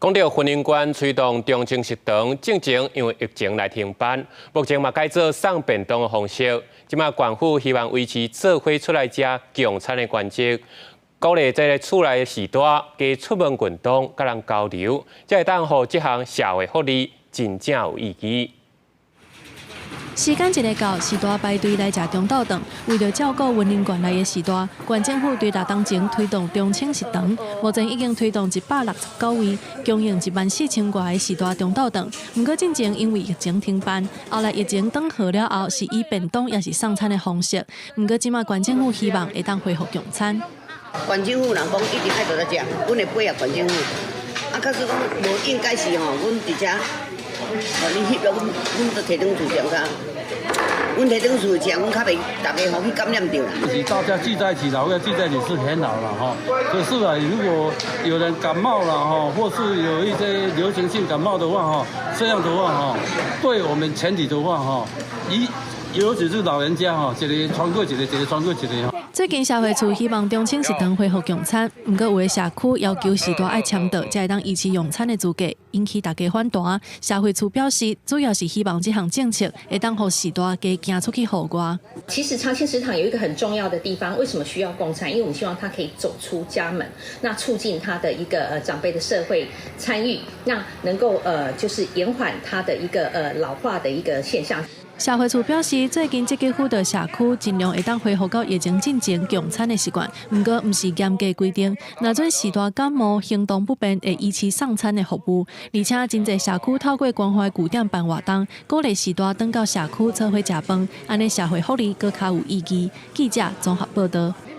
講到雲林縣推動長青食堂，進前因為疫情來停辦，目前嘛改做送便當的方式。這馬縣府希望維持做伙出來食共餐的原則，鼓勵這个厝內的序大加出門運動，佮人交流，才會當予這項社會福利真正有意義。時間一个到，序大排隊來食中晝頓。為著照顧雲林縣內的序大，縣政府對六冬前推動長青食堂，目前已經推動169位，供應14,000外个序大中晝頓。毋過進前因為疫情停辦，後來疫情轉好了後，是以便當抑是送餐的方式。毋過這馬縣政府希望會當恢復共餐。縣政府人講一定愛佇咧食，阮會配合縣政府。啊，假使講無應該是吼，阮佇遮。哦，你翕了，阮阮就提轉厝食較，阮提轉厝食，阮較袂逐家吼去感染著啦。是大家聚在一起，老友聚在一起是很好了哈。可是啊，如果有人感冒了哈，或是有一些流行性感冒的話哈，這樣的話哈，對我們全體的話哈，一尤其是老人家哈，一个傳過一個，一个傳過一個。最近社會處希望長青食堂恢復共餐，毋過有的社區要求序大愛簽到，才會當維持用餐的資格，引起大家反彈。社會處表示，主要是希望這項政策會當予序大加行出去戶外。其實長青食堂有一個很重要的地方，為什麼需要共餐？因為我們希望他可以走出家門，那促進他的一個長輩的社會參與，那能夠就是延緩他的一個老化的一個現象。社會處表示，最近積極輔導社區，盡量會當恢復到疫情進前共餐的習慣。毋過，毋是嚴格規定，若準序大感冒行動不便，會維持送餐的服務。而且，真濟社區透過關懷據點辦活動，鼓勵序大轉到社區做伙食飯，按呢社會福利閣較有意義。記者綜合報導。